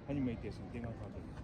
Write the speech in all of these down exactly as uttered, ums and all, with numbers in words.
ཁ་ཉིན་མའི་སྐད་སོང་སྟེང་ང་ཁ་དེ།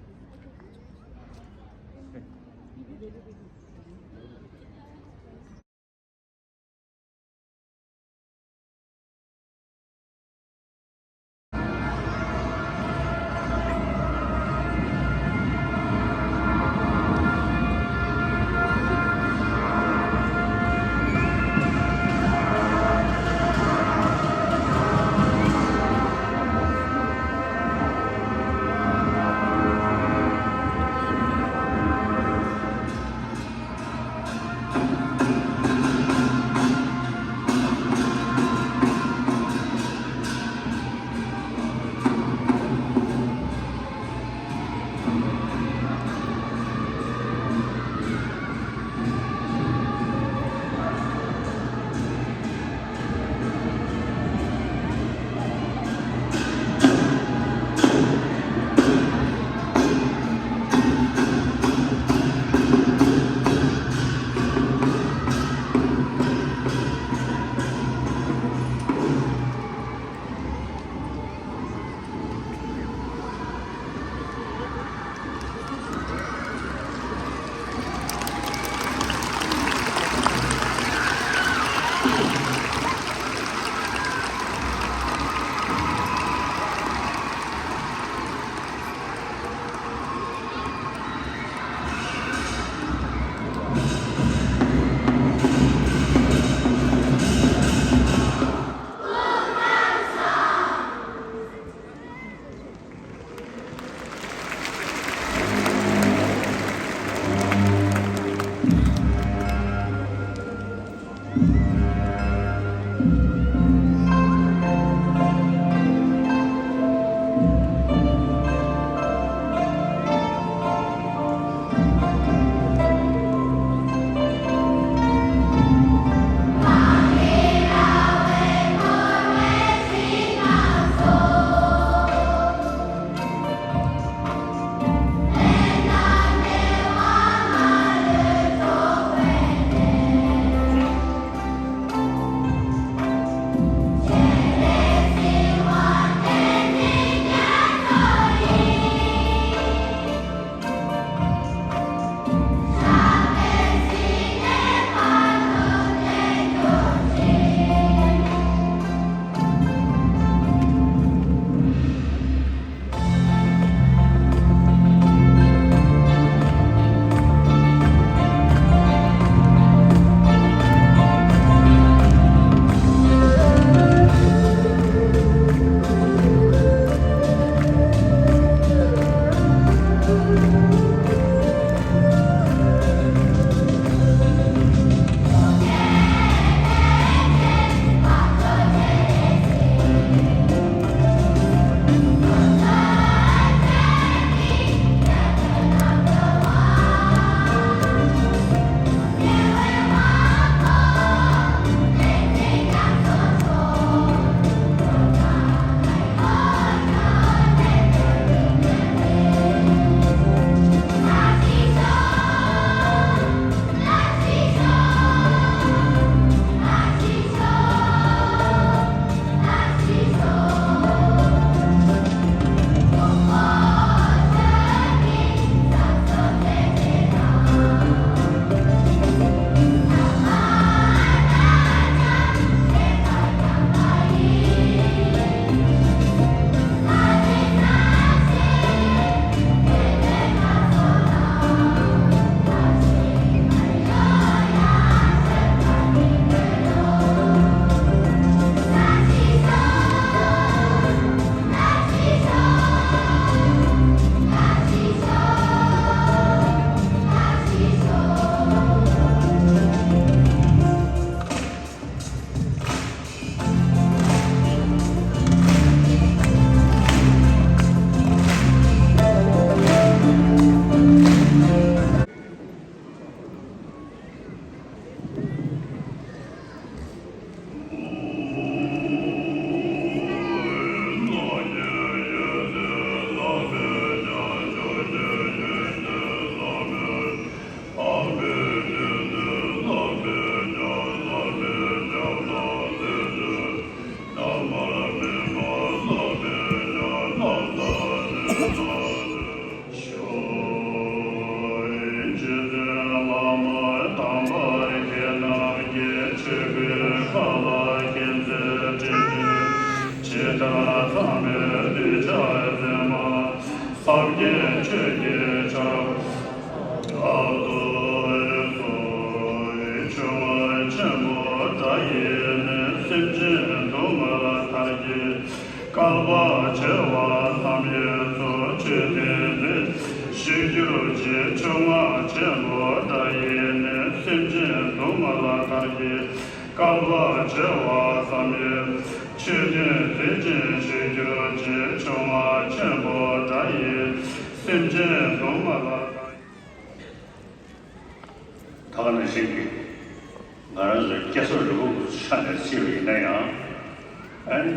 སེམས་མ་སངས་རྒྱས་ཆོས་ཀྱི་ཆར། ཨ་ཏུ་ཨེ་ཙོ། ཆོས་རྔ་ཆེན་པོ་འདྲ་ཡིས་ནི། སེམས་ཅན་སྡུག་བསྔལ་མཐའ་ཡས་བསྐལ་པ་བྱེ་བ་ཙམ་ཡས་སུ། ཆོས་དེ་འཛིན་ཞིག་གྱུར་ཅིག། ཆོས་རྔ་ཆེན་པོ་འདྲ་ཡིས་ནི། སེམས་ཅན་སྡུག་བསྔལ་མཐའ་ཡས་བསྐལ་པ་བྱེ་བ་ཙམ་ཡས། ཆོས་དེ་འཛིན་ཅིང་ཞིག་གྱུར་ཅིག། ཆོས་རྔ་ཆེན་པོ་འདྲ་ཡིས་སེམས་ཅན་སྡུག་བསྔལ་མཐའ་ཡས། ད་ག་ནང་བཞིན་གྱི་ང་རང་ཚོའི་སྐྱེ་ས་རིལ་བུ་གི་ཆ་ནས་བརྩིས་པ་ཡིན་ན་ཡང་། ཨ་ནི་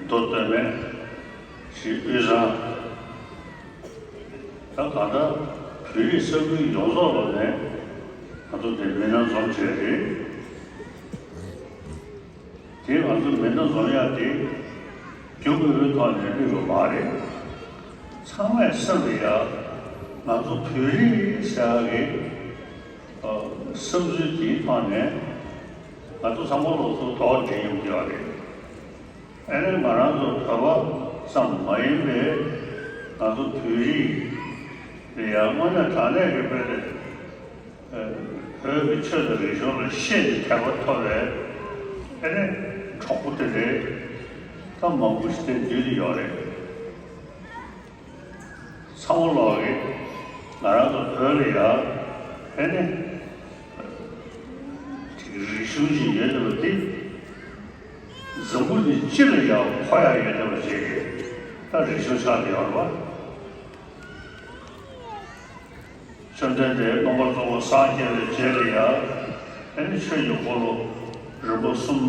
མདོ་སྟོད་སྨད་ཞེས་དབུས་གཙང་། ད་གང་ལྟར་བོད་རིགས་ས་ཁུལ་ཡོངས་རྫོགས་ལ་ནས་ང་ཚོ་འདིར་མི་སྣ་འཛོམས་བྱས་རེད། དེ་ང་ཚོ་མི་སྣ་འཛོམས་ཡག་དེ་རྒྱུ་དངོས་པོའི་ཐོག་ནས་དམིགས་པ་མ་རེད། ཚང་མས་སེམས་ལ་ཡ་ང་ཚོ་བོད་རིགས་ཟེར་ཡག་གི་ཨ་བསམ་ཚུལ་དེའི་ཐོག་ནས་ང་ཚོ་ཚང་མ་ལོགས་སུ་དོགས་འདྲེན་ཡོང་གི་ཡོད་རེད། ཨ་ནི་ང་རང་ཚོ་བོད་པ་ཙམ་མ་ཡིན་པའི་ང་ཚོ་བོད་རིགས་དེ་ཡང་དངོས་གནས་དྲང་གནས་ཀྱི་དཔེ་དེ་བོད་ཀྱི་ཆོས་དང་རིག་གཞུང་ལ་ཤེས་ནས་དད་པ་ཐོབ་པའི་ཨ་ནི་གྲོགས་པོ་དེ་རེད། ད་མང་པོ་ཞིག་དེ་འདུས་ཏེ་ཡོད་རེད། ཚང་མ་ལོག་གིས་ང་རང་ཚོ་བོད་ལ་ཡ་ཨ་ནི་རིག་གཞུང་ཞིག་ཡོད་བསྡད་པ་དེ། འཛམ་བུ་གླིང་སྤྱི་ལ་ཡང་མཁོ་ཡག་ཡོད་བསྡད་པ་ཞིག་གི་ད་རིག་གཞུང་ཆགས་བསྡད་ཡོད་རེད་པ། བཅོམ་ལྡན་འདས་སྟོང་པ་རྫོགས་པར་སངས་རྒྱས་པའི་རྗེས་ལ་ཡང་ཨ་ནི་ཆོས་ཀྱི་འཁོར་ལོ་རིམ་པ་གསུམ་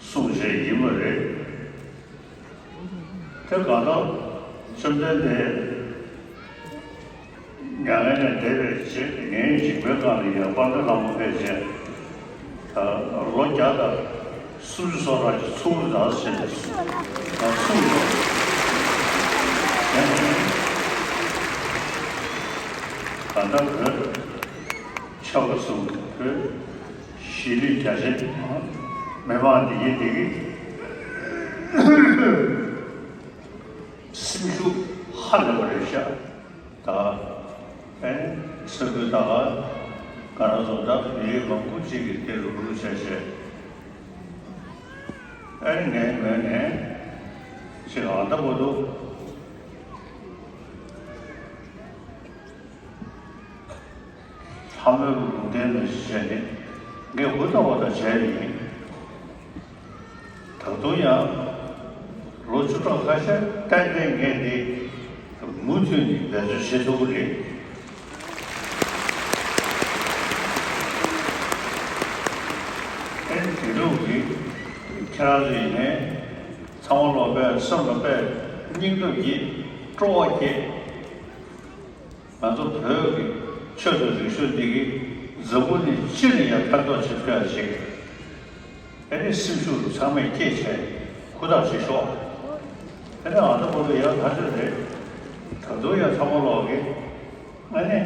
གསུངས་བྱས་ཡིན་པ་རེད། དེ་གང་ལྟར་བཅོམ་ལྡན་འདས་མྱ་ངན་ལས་འདས་པའི་རྗེས་ངའི་འཇིགས་པའི་སྒང་ལ་ཡང་དཔལ་ལྡན་ལྷ་མོ་ཕལ་ཆེར་ད་ལོ་བརྒྱ་དང་སུམ་ཅུ་སོ་ལྔ་གི་ཚུལ་དུ་ད་བྱས་ནས་ད་གསུངས་ཡོད། དེ་ནས་གང་ལྟར་བོད་ཆོལ་ཁ་གསུམ་བོད་གཞིས་ལུས་རྒྱ་ཆེ་མི་མང་འདི་གི་འདི་གི་སེམས་ཤུགས་ཧ་ལས་པ་རེད་ཤག་ད་ཨེ་ས་ཁུལ་ད་ག་ང་རང་ཚོ་ད་བོད་རིགས་མང་པོ་ཅིག་གིས་དེ་རུབ་རུབ་བྱས་བྱས་ཨེ་ངའི་ངོས་ནས་ཅིག་ཨ་ད་བོ་འདུག་ལྷ་མོའི་ལུང་བསྟན་ལ་གཞི་བྱས་ནས་ངས་འུ་ཐག་འུ་ཐག་བྱས་ཡིན། ད་དུང་ཡང་ལོ་བཅུ་ཕྲག་ཁ་ཤས་ཏན་ཏན་ངས་འདི་མུ་མཐུད་ནས་འབད་རྩོལ་བྱེད་ཐུབ་ཀྱི་རེད། ཨེ་དེ་འདྲ་གི་ཁྱེད་རང་ཚོ་ཡིན་ནའི་ཚང་མ་ལོག་པའི་སེམས་ལ་དཔེ་སྙིང་སྟོབས་ཀྱིས་སྤྲོ་བ་སྐྱེད། ང་ཚོ་བོད་ཀྱི་ཆོས་དང་རིག་གཞུང་འདི་གིས་འཛམ་བུ་གླིང་སྤྱི་ལ་ཡང་ཕན་ཐོགས་བྱེད་ཐུབ་ཡག་ཅིག་ཨ་ནི་སེམས་ཤུགས་ཚང་མས་བསྐྱེད་བྱས་ཧུར་ཐག་བྱེད་ཤོག་ཨ་ནི་ཨ་ད་བོ་ལ་ཡང་ཐག་ཆོད་རེད། ད་དུང་ཡང་ཚང་མ་ལོག་གི་ཨ་ནི།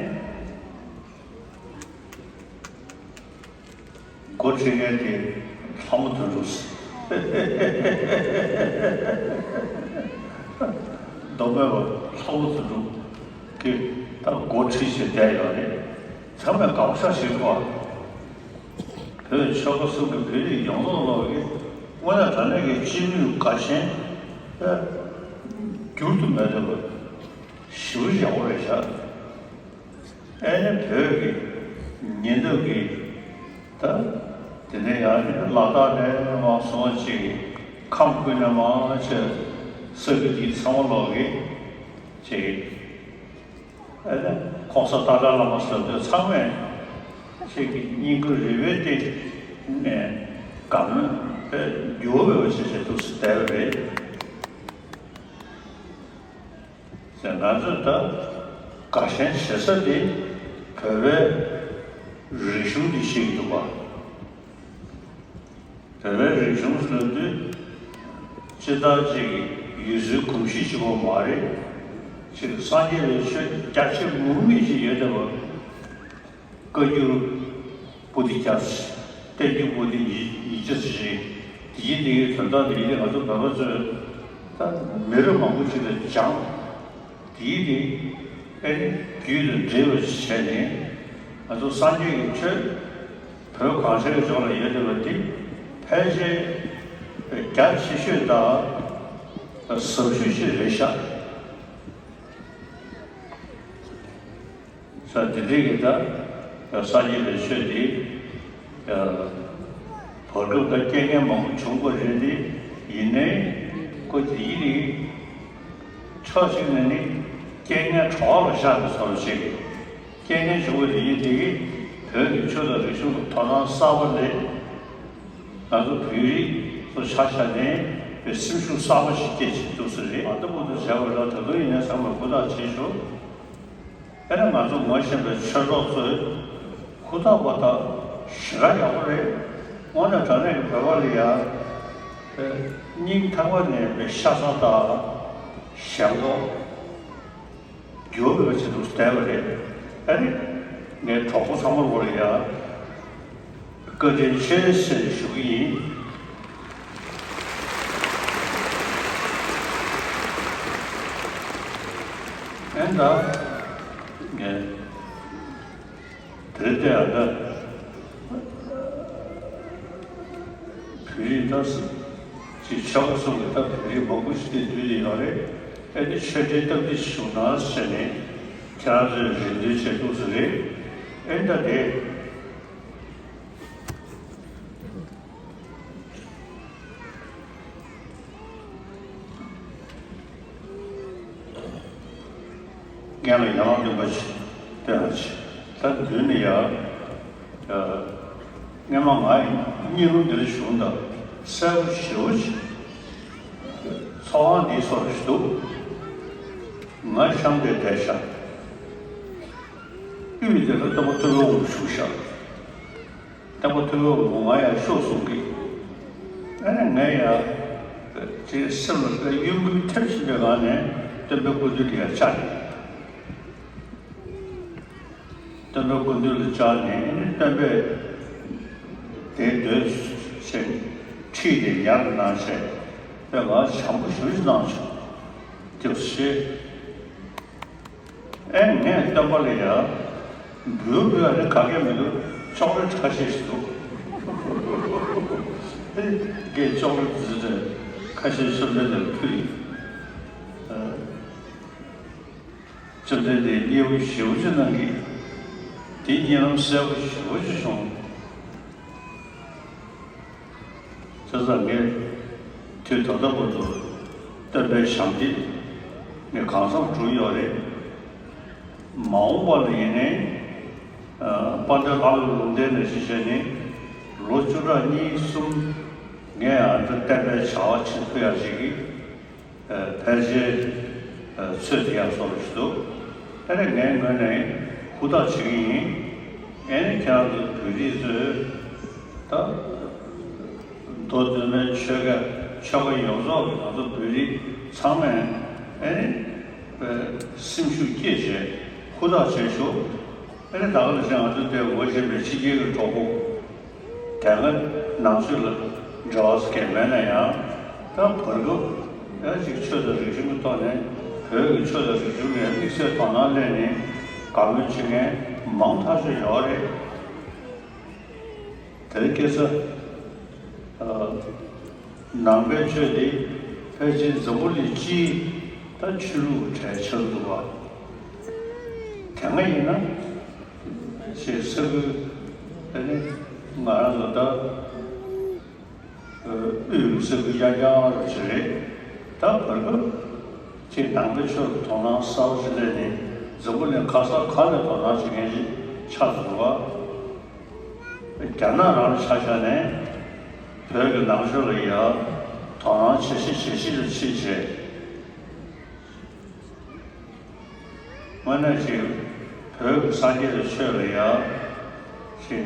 འགོ་ཁྲིད་མཁན་དེ་ལྷ་མོ་དོན་གྲུབ་ཟེར། མདོ་སྨད་པ་ལྷ་མོ་དོན་གྲུབ་ཀྱིས་ད་འགོ་ཁྲིད་བྱས་བསྡད་ཡོད་རེད། ཚང་མས་དགའ་པོ་ཞེ་དྲག་བྱེད་ཐུབ་པ། བོད་ཆོལ་ཁ་གསུམ་གྱི་བོད་རིགས་ཡོངས་རྫོགས་ལོག་གིས་དངོས་གནས་དྲང་གནས་ཀྱི་སྤྱི་མོས་དགའ་ཞེན་དཔེ་འགྱུར་དུ་མེད་པ་ཞེ་པོ་ཡག་པོ་རེད་ཤག་ཨེ་ནི་བོད་ཀྱི་ཉེ་འདབས་ཀྱི་ད་དེ་ནས་ཡང་ལ་དྭགས་ནས་མར་སོང་ཅིག་ཁམས་ཁུལ་ནས་མར་ཆེ་ས་ཁུལ་འདི་ཚང་མ་ལོག་གི་ཅིག་ཨེ་ནི་༸གོང་ས་ལྟ་གྲགས་བླ་མ་ཟེར་དུས་ཚང་མས་ཅིག་གི་སྙིང་ཁུ་རེ་བའི་སྟེང་ནས་དགའ་མོས་དཔེ་འགྱུར་བ་མེད་པ་བྱས་བྱས་འདུག་སེ་བསྡད་པ་རེད། ང་ཚོས་ད་དགའ་ཞེན་བྱེད་ས་དེ་བོད་པའི་རིག་གཞུང་འདི་ཤེས་ཀྱི་འདུག་པ། བོད་པའི་རིག་གཞུང་ཟེར་དུས་སྤྱིར་བཏང་ཅིག་ཡུལ་སྲོལ་གོམས་གཤིས་གཅིག་པོ་མ་རེད། ཅིག་སངས་རྒྱས་པའི་ཆོས་རྒྱ་ཆེ་ངུར་སྨྲིག་ཅིག་ཡོད་བསྡད་པ། བཀའ་འགྱུར་པོ་ཏི་བརྒྱ་ཙམ་ཞིག་བསྟན་འགྱུར་པོ་ཏི་ཉིས་ཉིས་བརྒྱ་ཙམ་ཞིག་དེ་བཞིན་དེ་གའི་དོན་དག་དེ་ཡིན་ཏེ་ང་ཚོ་བོད་པ་ཚོས་ ད་མི་རབས་མང་པོ་ཞིག་ལ་སྦྱངས། དེའི་རིང་ཨེ་རྒྱུད་དང་འབྲེལ་བ་ཞིག་བྱས་ནས། ང་ཚོ་སངས་རྒྱས་ཀྱི་ཆོས་བོད་གངས་ཅན་གྱི་ལྗོངས་ལ་ཡོད་བསྡད་པ་འདི་ཕལ་ཆེར་རྒྱ་ཆེ་ཤོས་དང་ཟབ་ཤོས་ཤིག་རེད་ཤག་ས་དེ་འདྲའི་གི་ད་ས་སྐྱེས་པའི་ཆོས་དེ་བར་སྐབས་ད་རྐྱེན་ངན་མང་པོ་བྱུང་པ་རེད་དེ། ཡིན་ནའི་ཁོ་དེའི་རིང་ཕྱོགས་གཅིག་ནས་ནི་རྐྱེན་ངན་གྲོགས་ལ་བཞག་པའི་བཟོ་འདྲ་ཞིག་རྐྱེན་ངན་བྱུང་བ་དེ་ཡིན་དེ་བོད་ཀྱི་ཆོས་དང་རིག་གཞུང་ལ་དོ་སྣང་གསར་པ་རེད། ང་ཚོ་བོད་རིགས་ཚོ་ཆ་བཞག་ནས་སེམས་ཤུགས་གསར་པ་ཞིག་སྐྱེད་བྱེད་ཐུབ་ས་རེད། ང་ཚོ་མུ་མཐུད་བྱས་པ་ལ་ད་དུང་ཡིན་ནའི་ཚང་མས་ཧུར་ཐག་བྱེད་ཤོག་དེ་ནས་ང་ཚོ་ངོ་ཤེས་པའི་ཆོས་གྲོགས་ཚོས་ཧུར་ཐག་པ་དང་ཞེ་དྲག་ཡག་པོ་རེད། དངོས་གནས་དྲང་གནས་ཀྱི་བོད་པ་ལ་ཡ། སྙིང་ཐག་པ་ནས་པའི་ཤ་ཚ་དང་ཞེན་ཁོག་འགྱུར་བའི་ཆེད་དུ་བསྡད་པ་རེད། ཨ་ནི་ངའི་གྲོགས་པོ་ཚང་མ་ལ་ཡ། བཀའ་དྲིན་ཆེ་ཟེར་ཞུ་གི་ཡིན། ཨེ་ད། ངས་དེ་ལྟ་ཡང་ད་བོད་རིགས་ད་ཅིག་ཆོལ་ཁ་གསུམ་གྱི་ད་བོད་རིགས་མང་པོ་ཞིག་དེ་འདུས་ཡོད་རེད། ཨེ་དེ་ཆོས་འབྲེལ་སྟབས་བདེ་ཞུ་ན་ཟེར་ནས་ཁྱེད་རང་ཚོས་རེ་འདུན་བྱས་འདུག་ཟེར་རེད། ཨེ་ད་དེ། སྔོན་ལ་ཡང་སྟོན་པ་ཞིག་སྟོན་པ་ཞིག་ད་མདུན་ནས་ཡ། སྔོན་མ་ང་ཡི་གཉིད་ལམ་འདིར་བཞུགས་འདུག་གསལ་པོ་ཞེ་པོ་ཅིག་ཚོར་བ་འདིའི་ཚོར་ཞིག་འདུག་ང་ཤང་དེ་བསྡད་ཤག་དབུས་དེ་ལ་སྟོན་པ་ཐུབ་པའི་དབང་དུ་བཞུགས་ཤག་སྟོན་པ་ཐུབ་པའི་ངོ་ང་ཡང་ཤོག་གསུང་གི་ཨ་ནི་ངས་ཡང་ཅིག་སེམས་ལ་གཡོ་འགུལ་ཐེབས་བཞིན་པའི་ངང་ནས་སྟོན་པའི་སྐུ་མདུན་ལ་ཡར་བཅར་ནས། སྟོན་པའི་སྐུ་མདུན་ལ་བཅར་ནས་ཨ་ནི་སྟོན་པས་དེ་འདོད་ཅིང་ཁྲིད་དེ་ཡར་གནང་བྱས་པའི་ངང་བྱམས་པོ་ཞེ་པོ་ཅིག་གནང་བྱུང་། དེ་བཞིན། ཨེ་ངས་སྟོན་པ་ལ་ཡ། འབུལ་དགོས་ཡ་ནི་ག་གེ་མི་འདུག་ཅོག་ལེ་ཊི་ཁ་ཤས་ཤིག་འདུག་ཨེ་ངས་ཅོག་ལེ་ཊི་ཟེར་ཏེ་ཁ་ཤས་བཅོམ་ལྡན་འདས་ལ་ཕུལ་ཡིན། ཨ། བཅོམ་ལྡན་འདས་མཉེས་པོ་ཞེ་པོ་ཅིག་གནང་གི་དེ་གཉིད་ལམ་གསལ་པོ་ཞེ་པོ་ཅིག་བྱུང་། བྱས་ཙང་ངས་དུས་ད་ལྟ་བར་དུ་སྟོན་པའི་ཞབས་འདེགས་ངས་གང་འཚམ་བསྒྲུབས་ཡོད་རེད། མ་འོངས་པ་ལ་ཡིན་ནའི་དཔལ་ལྡན་ལྷ་མོའི་ལུང་བསྟན་ནང་བཞིན་བྱས་ནས་ལོ་བཅུ་ཕྲག་གཉིས་གསུམ་ངས་ཨ་ནི་བསྟན་པའི་བྱ་བ་བྱེད་ཐུབ་ཡག་ཅིག་གི་ཕལ་ཆེར་ཚོད་ཐིག་ཡག་བཟོ་རུ་ཞུ་འདུག་དེ་ནས་ངའི་ངོས་ནས་ཧུར་ཐག་བྱེད་ཀྱི་ཡིན། ཨེ་ནི་ཁྱེད་རང་ཚོ་བོད་རིགས་ཚོས་ད་མདོ་སྟོད་སྨད་ཆོལ་ཁ་ཆོལ་ཁ་ཡོངས་རྫོགས་ང་ཚོ་བོད་རིགས་ཚང་མས་ཨེ་ནི་སེམས་ཤུགས་བསྐྱེད་བྱས་ཧུར་ཐག་བྱེད་ཤོག་ཨེ་ནི་ད་ག་ནང་བཞིན་ང་ཚོ་དེ་ངོ་ཤེས་པའི་ཕྱི་རྒྱལ་གྱི་གྲོགས་པོ། དེ་སྔ་ནང་ཆོས་ལ་འབྲེལ་བ་ཟེར་མཁན་མེད་ན་ཡང་ད་བར་སྐབས་ཡང་ཅིག་ཆོས་དང་རིག་གཞུང་གི་ཐོག་ནས་བོད་ཀྱི་ཆོས་དང་རིག་གཞུང་ལ་དམིགས་བསལ་དོ་སྣང་སླེབས་ནས་དགའ་མོས་བྱེད་མཁན་མང་ཐག་ཆོད་ཡོད་རེད། དེ་རིང་ཁ་སང་ནང་པའི་ཆོས་དེ་ཕལ་ཆེར་འཛམ་བུ་གླིང་སྤྱིའི་ད་ཆོས་ལུགས་གྲས་ཆགས་འདུག་པ། དེ་སྔ་ཡིན་ན་ཞེས་ས་ཁུལ་ཨ་ནི་ང་རང་ལ་ད་དབུས་ས་ཁུལ་རྐྱང་རྐྱང་རུ་ཅིག་རེད། ད་བར་སྐབས་ཅིག་ནང་པའི་ཆོས་ལ་དོ་སྣང་གསར་པ་ཞིག་སླེབས་ནས་འཛམ་བུ་གླིང་ག་ས་ག་ནས་དོ་སྣང་བྱེད་མཁན་ཞིག་ཆགས་འདུག་པ། རྒྱ་ནག་རང་ཆ་བཞག་ནས་བོད་ཀྱི་ནང་ཆོས་ལ་ཡ་དོ་སྣང་བྱེད་ཤེས་བྱེད་ཤེས་ལ་ཕྱིན་བྱས། དངོས་གནས་ཅིག་བོད་ཀྱི་སངས་རྒྱས་ཀྱི་ཆོས་ལ་ཡ་ཅིག་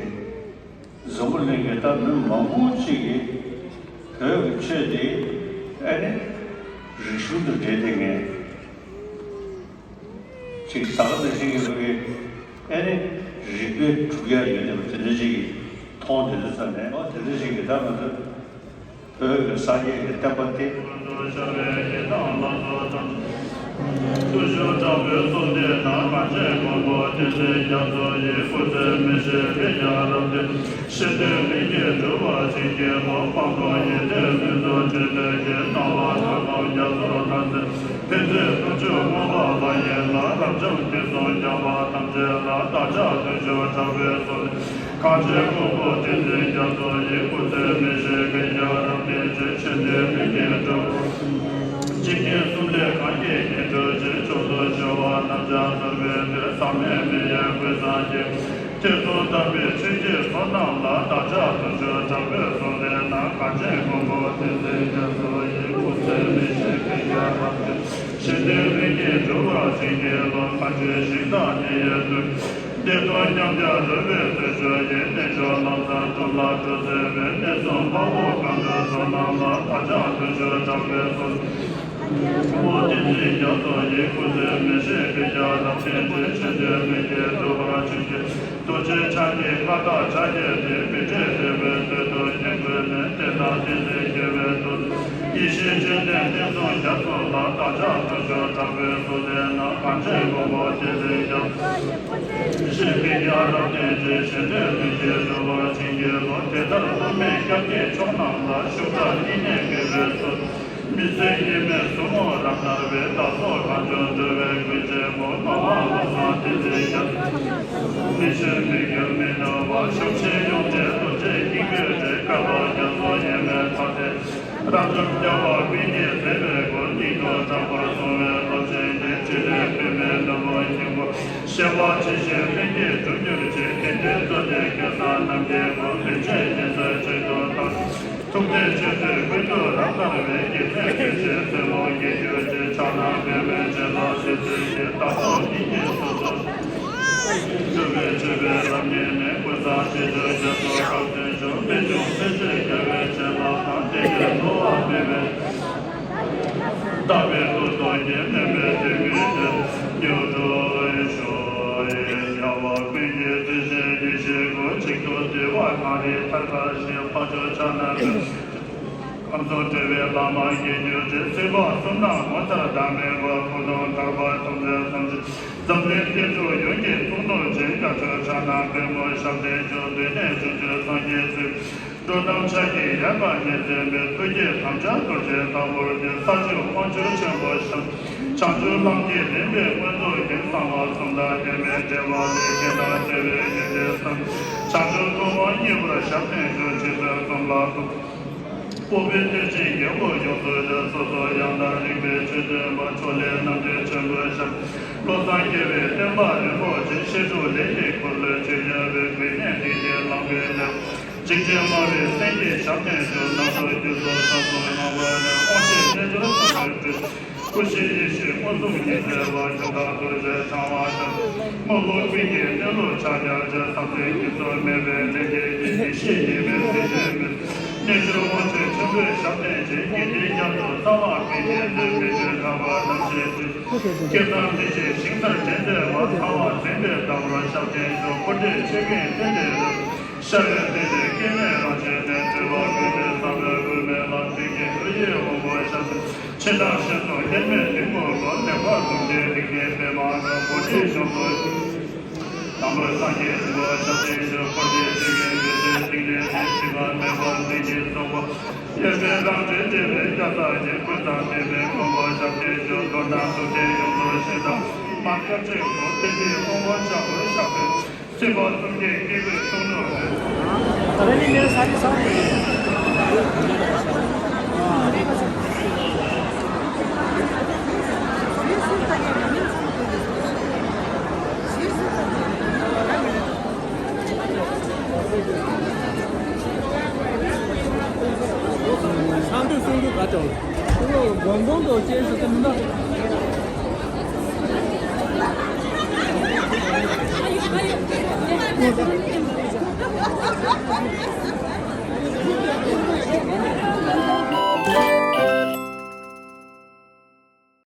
འཛམ་བུ་གླིང་གི་ད་མི་མང་པོ་ཅིག་གིས་བོད་ཀྱི་ཆོས་དེ་ཨ་ནི་རིག་གཞུང་དང་འབྲེལ་བསྡད་མཁན། ཅིག་ད་ག་ནང་བཞིན་གྱི་བོད་ཀྱི་ཨེ་ནི་རིག་པའི་གྲུབ་ཡ་ཡོད་བསྡད་པ་དེ་འདྲ་ཅིག་གིས་མཐོང་བསྡད་དུས་ཙམ་ནས། ཨོ་དེ་འདྲ་ཅིག་གིས་ད་ང་ཚོ་ བོད་ས་ཡི་བསྟན་པ་འདི། ཀུན་ཏུ་ཤར་བའི་ཡི་དམ་ལ་སོགས་དང་། བརྟུལ་ཞུགས་དྲག་པོས་གསོལ་འདེབས་ན། གངས་ཅན་མགོན་པོ་བསྟན་འཛིན་རྒྱ་མཚོ་ཡི། སྐུ་ཚེ་མི་ཤིགས་པའི་ཡ་རབས་འདི། ཞི་བདེའི་མིག་གིས་སྒྲུབ་པར་བྱིན་གྱིས་རློབས། སྤངས་རྟོགས་ཡེ་ཤེས་མུན་སེལ་ཆོས་སྟོན་གྱི། སྣང་བ་ཐོད་རྒལ་རྒྱ་མཚོར་ཐམས་ཅད། ཕན་མཛད་ཐུགས་མཆོག་མངོན་པ་ལྷ་ཡི་ལྷ། རབ་འབྱམས་ཐོས་གསུམ་རྒྱལ་བ་ཐམས་ཅད་ལ། བདག་ཅག་བརྟུལ་ཞུགས་དྲག་པོས་གསོལ། གངས་ཅན་མགོན་པོ་བསྟན་འཛིན་རྒྱ་མཚོ་ཡི། སྐུ་ཚེ་མི་ཤིགས་པའི་ཡ་རབས་འདི། ཞི་བདེའི་མིག་གིས་སྒྲུབ། འཇིག་རྟེན་གསུམ་ལས་གང་སྐྱེས་དགེ་འདུན་ཆོས། མཆོག་ཏུ་གྱུར་པ་རྣམས་ཀྱང་དར་བའི་མཐུས། ཟག་མེད་མི་ཡི་གོས་བཟང་གིས། ཐོས་བསམ་དམ་པའི་ཆོས་ཀྱི་མཚོ་རྣམས་ལ། བདག་ཅག་བརྟུལ་ཞུགས་དྲག་པོས་གསོལ་འདེབས་ན། གངས་ཅན་མགོན་པོ་བསྟན་འཛིན་རྒྱ་མཚོ་ཡི། སྐུ་ཚེ་མི་ཤིགས་པའི་ཡ་རབས་འདི། ཞི་བདེའི་མིག་གིས་སྒྲུབ་པར་བྱིན་གྱིས་རློབས། མཁའ་སྤྱོད་ཞིང་དང་དེ་ཡི་མཐུ། བདེ་སྟོང་ཉམས་བརྒྱ་རོལ་པའི་ཚུལ་སྤྱོད་ཡིས། རྣལ་འབྱོར་ལམ་བཟང་སྒྲུབ་ལ་སྒྲུབ་མཛད་པའི། གནས་གསུམ་དཔའ་བོ་གང་འདུལ་ཚོགས་རྣམས་ལ། བདག་ཅག་བརྟུལ་ཞུགས་དྲག་པོས་གསོལ། མགོན་པོ་བསྟན་འཛིན་རྒྱ་མཚོ་ཡི། སྐུ་ཚེ་མི་ཤིགས་པའི་ཡ་རབས་འདི། ཞི་བདེའི་མིག་གིས་སྒྲུབ་པར་བྱིན་གྱིས། རྡོ་རྗེ་འཆང་གི་མངའ་བདག་ཕྱག་རྒྱའི་དེད། མི་འབྲལ་རྒྱལ་བའི་མཛོད་དུ་བསྙེན་བཀུར་ནས། བསྟན་དང་བསྟན་འཛིན་རྒྱལ་བའི་གཙུག་ཏོར། ཡེ་ཤེས་ལྕེ་བརྟན་གནས་གསུམ་རྒྱ་མཚོ་ལ། བདག་ཅག་བརྟུལ་ཞུགས་དྲག་པོས་གསོལ་འདེབས་ན། གངས་ཅན་མགོན་པོ་བསྟན་འཛིན་རྒྱ་མཚོ། ཞི་བདེའི་ཡ་རབས་འདི། ཞི་བདེའི་མིག་གིས་སྒྲུབ་པར་བྱིན་གྱིས་རློབས། དེ་ལྟར་སློབ་མའི་སྐྱབས་ཀྱི་མཆོག་རྣམས་ལ། ཤུགས་དྲག་བསྙེན་གནས་ཕུལ་བའི་ཚུལ། མི་བཟད་སྙེ་མའི་ཟུར་མོ་རབ་ནར་བའི། བདག་སོགས་གངས་ལྗོངས་འགྲོ་བའི་མགོན་ཆེན་པོ། སྣང་བ་ལྷ་བཟང་བསྟན་འཛིན་རྒྱ་མཚོ། མི་ཤེས་མི་འགྱུར་མི་ནུབ་པ། ཞབས་ཕྱི་ཡོངས་ཀྱི་རྡོ་རྗེ་སྙིང་པོའི་རིགས། བསྐལ་པ་རྒྱ་མཚོ་ཡས་མས་ཐག་རིང་། རབ་འབྱམས་རྒྱལ་བ་ཀུན་གྱི་མཛད་པའི་སྐུ། སྙིང་དུ་བརྟག་པར་བཟུང་བའི་སློབ་ཆེན་གྱི། ཕྲིན་ལས་པདྨའི་ནོར་བུ་སྙིང་པོ། གཞན་དབང་ཇི་བཞིན་ལྷུན་གྱིས་གྲུབ་གྱུར་ཅིག་དེང་འདིར་རྩ་བའི་སྐལ་བཟང་རྣམས་ཀྱི་སྐུ། རིན་ཆེན་སྙན་གསལ་མཆོག་ཏུ་བལྟ། ཐུགས་རྗེ་ཆེ་ཚུལ་ཀུན་ཏུ་རབ་ནར་བའི། དགེ་མཚན་ཐོད་ཕྲེང་སེར་མོ་དགྱེས་གྱུར་ཅིག་ཕྱག་ན་པདྨོའི་སྤྱན་ལ་གཟིགས་ཚུལ་གྱི། བདག་སོགས་སྙིང་གི་སོ་སོར། སྒྲུབ་པའི་སྤྱོད་པའི་ལམ་ཉིད་ནས། ཀུན་བཟང་ཞི་ཁྲོའི་རྒྱ་མཚོ་ཁམས་ཚན་ཆུ། རྨད་བྱུང་སྲས་བཅས་རྒྱལ་བའི་སྤྱན་ལ་ཕངས། བདེ་གཤེགས་འགྲོ་བ་མེད་པའི། དག་པའི་ལྷུན་སྟོབས་ཀྱིས། དམན་པའི་སྡུག་བསྔལ་ནས་མྱུར་དུ་སྐྱོབ་ཤོག་ཨེ། རྒྱལ་བ་ཀུན་གྱི་བརྩེ་ཞེན་ཡེ་ཤེས་སྐུ། གཅིག་ཏུ་བསྡུས་པ་གངས་རིའི་མཐར་ཕེབས་ཤིང་། འཕགས་མཆོག་ཕྱག་ན་པདྨོ། ཁམས་གསུམ་འབྲེལ་བའི་བླ་མ་དགྱེས་གྱུར་ཅིག་སྲིད་པ་གསུམ་རྣམས་ངོ་མཚར་ལྡན་པའི་སྐུ། ཁོ་ནོར་ཐར་པ་ཐོབ་མཛད་ཐམས་ཅད། འཛམ་གླིང་སྐྱེ་འགྲོ་ཡོངས་ཀྱི་གཙུག་ནོར་ཅན། རྒྱལ་མཆོག་ཕྱག་ན་པདྨོ་ཞབས་བརྟན་སྐྱོང་། མདུན་ནས་བྱུང་ཆོས་སངས་རྒྱས་ཚུལ། འགྲོ་རྣམས་ཕྱག་གི་ཡལ་ག་ཉིད་ཟིན་པའི། ཐུགས་བསྐྱེད་དམ་བཅའ་རྡོ་རྗེ་ལྟ་བུར་གྱུར། ས་བཅུ་དབང་ཕྱུག་ཆེན་པོ་ཞབས། བྱང་ཆུབ་ལམ་གྱི་བདེན་པའི་མངོན་རྟོགས་ཀྱིས། གསང་བ་གསུམ་དང་དབྱེར་མེད་འབྲེལ་བ་ལས། རྒྱལ་དང་བདེ་བའི་ཡོན་ཏན་བསམ། བྱང་ཆུབ་ཐུབ་དབང་གཉིས་པོར་ཞབས་བརྟན་སྐྱོང་། རྗེ་བཙུན་གསུམ་ལ་ཐུགས། སྤོབས་པའི་གཏེར་ཆེན་རྒྱལ་པོ་ཡོངས་སུ་གྲགས། སོ་སོར་ཡང་དག་རིག་པའི་ཆོས་སྟོན་པ། ཕྱོགས་ལས་རྣམ་འདྲེན་ཆེན་པོའི་ཞབས། བློ་བཟང་རྒྱལ་བའི་བསྟན་པ་རིན་པོ་ཆེ། བཤད་སྒྲུབ་ལས་ཀྱི་འཁོར་ལོས་ཆོས་ཉན་པའི། ཀུན་ནས་སྡིག་བདེ་ལང་པའི་ལེའུ། འཇིགས་བྱེད་དམར་པོའི་སེང་གེའི་ཞབས་བརྟན་སྐྱོང་། ནག་ཚོགས་རྒྱུ་ཚོགས་ས་སོགས་ངང་པ་ལས། དབང་ཆེན་རྣལ་འབྱོར་སྲུང་བའི་སྤྲུལ། སྐུ་བཞི་ཡེ་ཤེས་མངོན་སུམ་གྱིས་མཛད་པ། ཁྱབ་བདག་རྡོ་རྗེ་འཆང་དབང་ཞབས། དངོས་པོ་ཀུན་གྱི་གནས་ལུགས་ཕྱག་རྒྱར་བྱོན། བསམ་གཏན་གྱི་ཚོགས་མེད་པའི་ལས་ཀྱི་ཡེ་ཤེས་ཉི་མའི་ཟེར་བརྗོད་མེད། རྣལ་འབྱོར་དབང་ཆེན་ཆེན་པོའི་ཞབས་བརྟན་ཅིང་། དགེ་འདུན་རྒྱ་མཚོ་རྩ་བ་ཀུན་གྱི་མཛོད། མི་བསྐྱོད་ལྷ་པ་རྣམ་ཤེས་སྤྲུལ། བསྐལ་བཟང་འདི་ཕྱིར་ཞིང་མཐར་འདྲེན་མཛད་པ། ཚངས་པ་འཛིན་པའི་བདག་པོར་ཞབས་བརྟན་སྐྱོང་། སྐུ་བགྲེས་ཆེ་ཆུང་ཐོན་ཏེ་རབ། ཤ་རུས་གཏད་དེ་སྐྱེ་མེད་རང་བཞིན་གནས། སྤྲུལ་པ་ཀུན་ཏུ་བསམ་པའི་དབུ་མའི་ལམ། དེང་གི་ལྷ་ཡི་དབང་པོ་ཞབས། ཕྱི་ནང་ཞིང་གསུམ་དབྱེར་མེད་འདུས་མོ་ལོ། ལེགས་པར་ལུང་བསྟན་རིག་གནས་པདྨ་འགྲམ། གོ་འབྱེད་གཞུང་ལུགས་དང་པོའི་སངས་རྒྱས་རིག་པ་ཞབས་བརྟན་ཞུ། འཁོར་འདས་ཆོས་ཀུན་འདུལ་བའི་ཏིང་ངེ་འཛིན། འཆི་བ་མེད་པ་ལྷུན་གྱིས་རྫོགས་པ། གཡས་པས་རང་གྲོལ་འབྲེལ་བའི་རྒྱལ་ཚབ་ཀྱིས། ཀུན་བཟང་བསྟན་པའི་མགོན་པོ་ཞབས་བརྟན་ཞུ། མདོར་ན་ཐུབ་བསྟན་ཡོངས་སུ་ཤེས་དང་མ། སྐྱབས་རྗེ་གོང་མ་བསྟན་འཛིན་དབང་པོ་ཆེན་པོའི་ཞབས་བརྟན། སྲིད་པ་གསུམ་གྱི་སྐྱེ་བོའི་གཙུག་ནོར་རེད། ཚང་དུས་གསུང་རྒྱུ་ག་ཅོག་ལ། ཁོ་ལོ་དགོང་དགོང་དུ་སྐྱེས་སུ་ཙམ་ན།